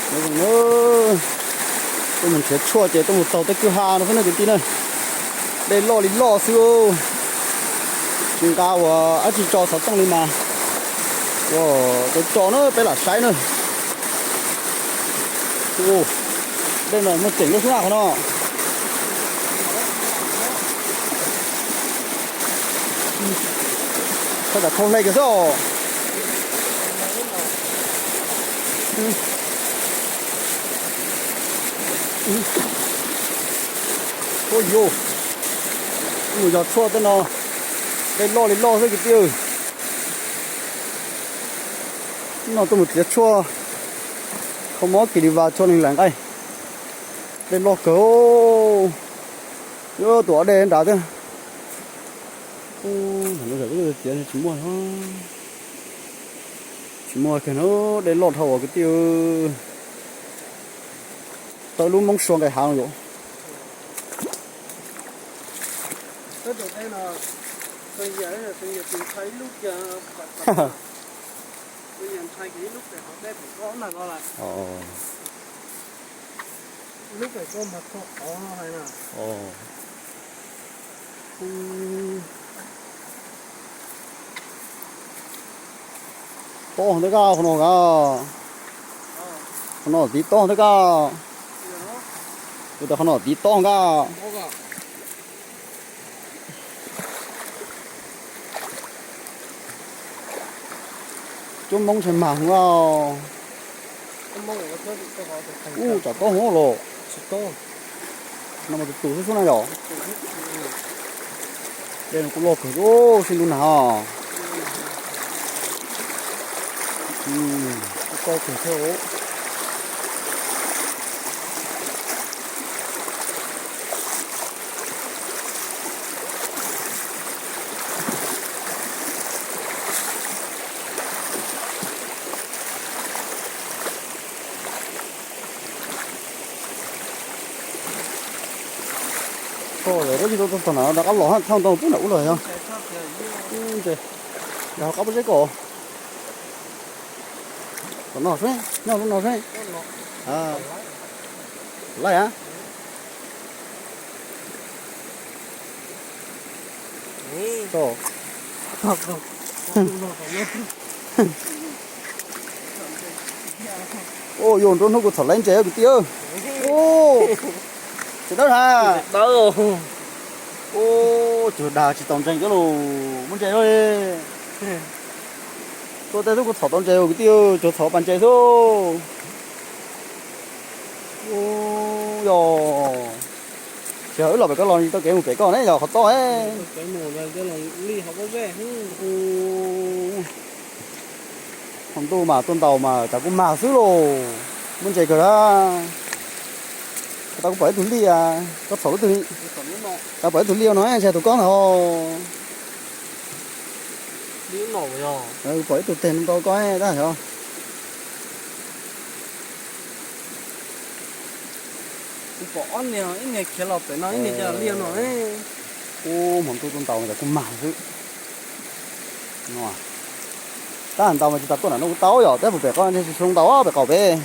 Tuaj mus nrhiav tshuaj ces tuaj mus txog tej kwj ha no xwb na kwv tij na. Dej loj li loj xwb. Tsis nqa ua dab tsi tso xov tooj li mas. Ua, tso tso na peb lam saib na. Dej no muaj ceem lub xub naj qhov no. Thaj tsam khau hle kiag xwb os. Ua yuj, mus yog tshuaj tej no, dej loj li loj xwb kwv tij. No tuaj mus txiav tshuaj, kho mob kis li vas tshuaj neeg laim nqaij. Dej loj kawg. Yuav tus ob dej nrad thiab. Txiav tsis muaj, tsis muaj kiag na, dej loj dhau as kwv tij. Tau ib lub moob sua nqaij hav no yom. Tob ntawm koj qhov no, qhov no tiv tob ntawm koj, kuv tias qhov no tiv tob koj. Cov moob ntshai mag hov. Ub, tsam tob hov los. No mas tus tus xwb xwb na yom. Dej no kuj loj kawg, sib ntuj nag os. Kuj tau kawg thiab. Thaum lawv tsis tau txog na rov qab los thauj ntau pub nram ub lawm yog. Yog qab pob zeb ko. Tom no seb, nyob lub no seb. Laij a. Ua, yuav nruab hnub kuv txhom laib ntses kwv tij. Tsis dawb ha. Ua, cuag dag tsis tau ntseeg cov lus muab ntses li. Tuaj tej xub kuv txhom tau ntses kwv tij, cuag txhom pas ntses xwb. Ua, yog tsis yog wb los pem koj los tau kev mus pem koj ne yog qhov toj. Hmo ntuj mas tuaj ntaus mas cas kuj mag xwb lauj. Muaj ntses kawg a. Tau kuv pom ib tug liaj, koj txhom lub twg li? Tau pom ib tug liaj no ntshe tus koj ntag. Pom ib tug teg ntau koj tab yog. Kuv pom ob niag, ib niag khiav los pem no, ib niag cia liaj no. Ub, hmo ntuj tuaj ntaus mas cas kuj mag xwb. Tab ntaus mas tsis tas tuaj nram no kuv tau yom, tab puas pem koj ntshe tsis zoo ntaus pem qaum pem.